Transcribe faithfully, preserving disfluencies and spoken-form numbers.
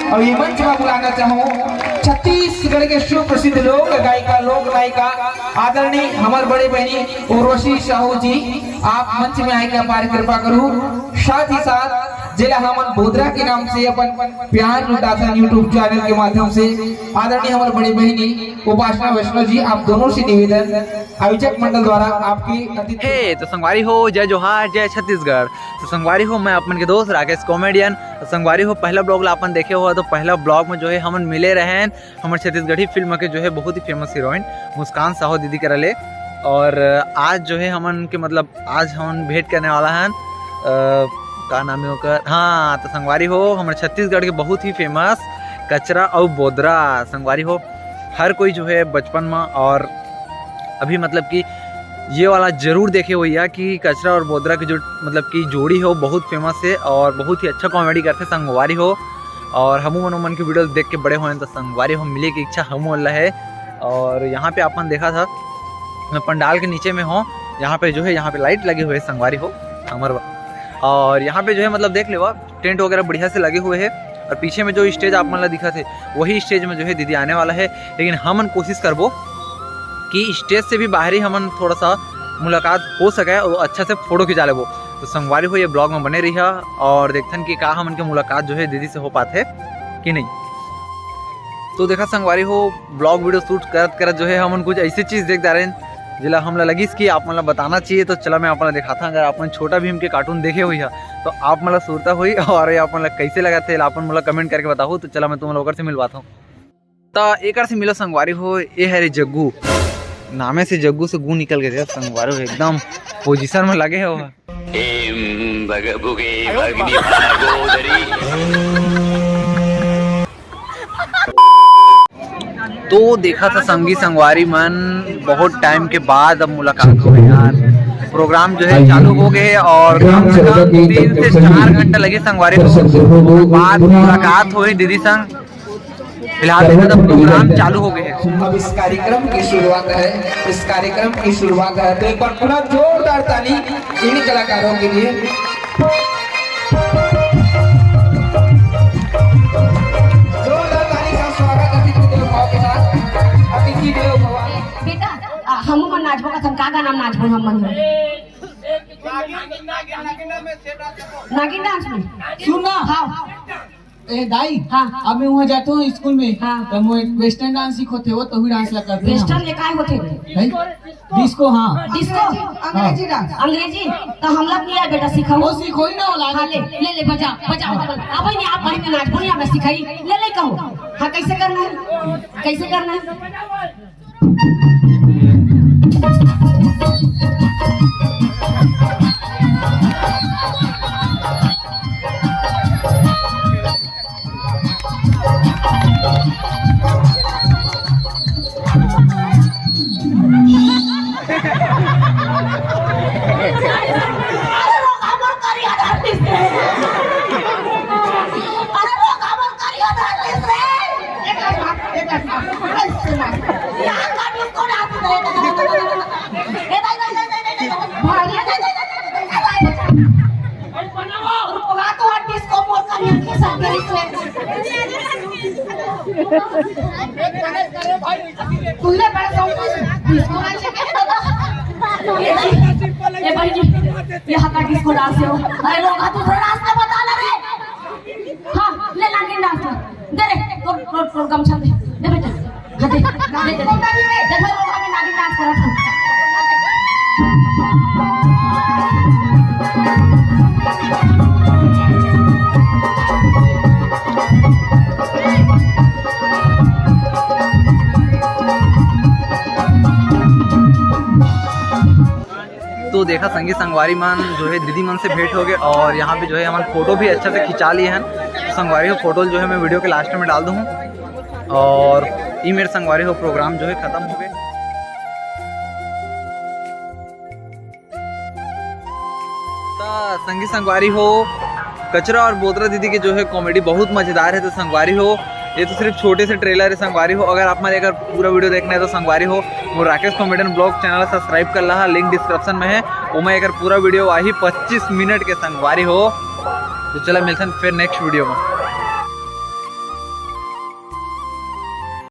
और ये मंच में बुलाना चाहूँ छत्तीसगढ़ के सुप्रसिद्ध लोक गायिका, लोक नायिका आदरणीय हमर बड़े बहिनी उर्वशी साहू जी, आप मंच में आए के अपार कृपा करू। साथ ही साथ जेला हमन बोदरा के नाम से अपन प्यार लुटाथन YouTube चैनल के माध्यम से, आदरणीय हमर बड़े बहिनी उपासना वैष्णव जी, आप दोनों से निवेदन, आयोजक मंडल द्वारा आपकी अतिथि हे, तो संगवारी हो, जय जोहार, जय छत्तीसगढ़। तो संगवारी हो, मैं अपन के दोस्त राकेश कॉमेडियन। तो संगवारी हो, पहला ब्लॉग ला अपन देखे हो, तो पहला ब्लॉग में जो है हमन मिले रहेन हमर छत्तीसगढ़ी फिल्म के जो है बहुत ही फेमस हीरोइन मुस्कान साहू दीदी करा ले। और आज जो है हमन के, मतलब, आज हमन भेंट करने वाला हन, अ, का नाम है ओकर? हाँ, तो संगवारी हो, हमर छत्तीसगढ़ के बहुत ही फेमस कचरा अउ बोदरा। संगवारी हो, हर कोई जो है बचपन में और अभी, मतलब कि, ये वाला जरूर देखे होइहा कि कचरा और बोदरा की जो, मतलब कि, जोड़ी हो, बहुत फेमस है और बहुत ही अच्छा कॉमेडी करथे संगवारी हो। और हमू मन, मन की वीडियो देख के बड़े होएन, तो संगवारी हो, मिले की इच्छा हमू मन ला है। और यहाँ पे अपन देखा था, मैं पंडाल के नीचे में हूँ, यहाँ पे जो है, यहाँ पे लाइट लगे हुए हैं संगवारी हो, हमर बा-, और यहाँ पे जो है, मतलब, देख लेवा, टेंट वगैरह बढ़िया से लगे हुए हैं। और पीछे में जो स्टेज आप मन ला दिखत हे, वही स्टेज में जो है दीदी आने वाला है। लेकिन हमन कोशिश करबो कि स्टेज से भी बाहरी हमन थोड़ा सा मुलाकात हो सके और अच्छा से फोटो खिंचा लेबो। तो संगवारी हो, ये ब्लॉग में बने रहिहा और देखथन कि का हमन के मुलाकात जो है दीदी से हो पाथे कि नहीं। तो देखा संगवारी हो, ब्लॉग वीडियो शूट करत करत जो है हमन कुछ ऐसे चीज देख डारेन, जेला हमला लगिस कि आप मन ला बताना चाहिए। तो चला, मैं आप मन ला दिखाता, अगर आप मन छोटा भीम के कार्टून देखे होइहा, तो आप मन ला सुरता होई, और ये आप मन ला कैसे लगत हे, आप मन मोला कमेंट करके बताहू। तो चला, मैं तुम लोग से मिलवाता हूँ। त एकर से मिलो संगवारी हो, ये हरे जग्गू, नामे से जग्गू से गू निकल गए रे संगवारी हो, एकदम पोजीशन में लगे हो। एम भगभुगे भगनी भागोदरी। तो देखा था संगी संगवारी मन, बहुत टाइम के बाद अब मुलाकात हो गई यार। प्रोग्राम जो है चालू हो गए और कम से कम तीन से चार घंटा लगे संगवारी को। बाद मुलाकात हुई दीदी संग। फिलहाल देखा था प्रोग्राम चालू हो गए हैं। अब इस कार्यक्रम की शुरुआत है, इस कार्यक्रम की शुरुआत है, तो एक बार पूरा जोरदार ताली इन कलाकारों के लिए। जोरदार ताली का स्वागत अतिथि देवो भव के साथ। अतिथि देवो भव। बेटा, आ, हमू मन नाचबो का, का गाना नाचबो हम मन? नागिन डांस में। सुन ना। हाँ। ए दाई, हाँ। अब मैं वहाँ जाता हूँ स्कूल में, हाँ। तो मैं वेस्टर्न डांस सीखोथे, वो तो ही डांस लगा करते हैं। वेस्टर्न ले काय होथे? हैं? डिस्को, हाँ। डिस्को? अंग्रेजी डांस। अंग्रेजी? तो हम लोग नहीं आए बेटा, सिखाओ। वो सीखो ही ना, वो लागे। हाँ, ले, ले, ले, बजा, बजा। अब नहीं, आप बड़ी में नाच, बढ़िया में सिखाई। ले, ले, कहो। हाँ, कैसे करना है? कैसे करना है? अरे वो काबर करिया धरती से। अरे वो काबर करिया धरती से। एक आध बात, एक आध बात, ऐसे बात। यहाँ का डिस्को डांस नहीं। ए भाई, भाई, भाई, भाई, भाई, भाई। भाई, भाई, भाई, भाई, भाई, भाई, भाई। रुकवा तो हट, डिस्को मोर करिया के सब गई से। तुमने बड़ा शौक से डिस्को नाचे के बता। ए भाई, ए भाई जी, यहाँ का डिस्को डांस हो। अरे लोग, दूसरा रास्ता बता ना रे। हाँ, ले नागिन डांस कर। दे रे, तोर, तोर, तोर गमछा दे। दे बेटा, हाँ, दे, दे, दे। देखो, लोग हमें नागिन डांस करत हन। तो देखा संगी संगवारी मन जो है दीदी मन से भेंट हो गए और यहाँ पे जो है हमन फोटो भी अच्छा से खिंचा लिए हैं। तो संगवारी हो फोटो जो है मैं वीडियो के लास्ट में डाल दूँ और ये मेरे संगवारी हो प्रोग्राम जो है खत्म हो गए। तो संगी संगवारी हो, कचरा और बोतरा दीदी के जो है कॉमेडी बहुत मजेदार है। तो संगवारी हो, ये तो सिर्फ छोटे से ट्रेलर है संगवारी हो। अगर आप मन एकर पूरा वीडियो देखना है तो संगवारी हो, वो Rakesh comedian blog channel subscribe कर लहा, लिंक डिस्क्रिप्शन में है। वो मैं एकर पूरा वीडियो आही पच्चीस मिनट के संगवारी हो। तो चला मिलथन फिर नेक्स्ट वीडियो में।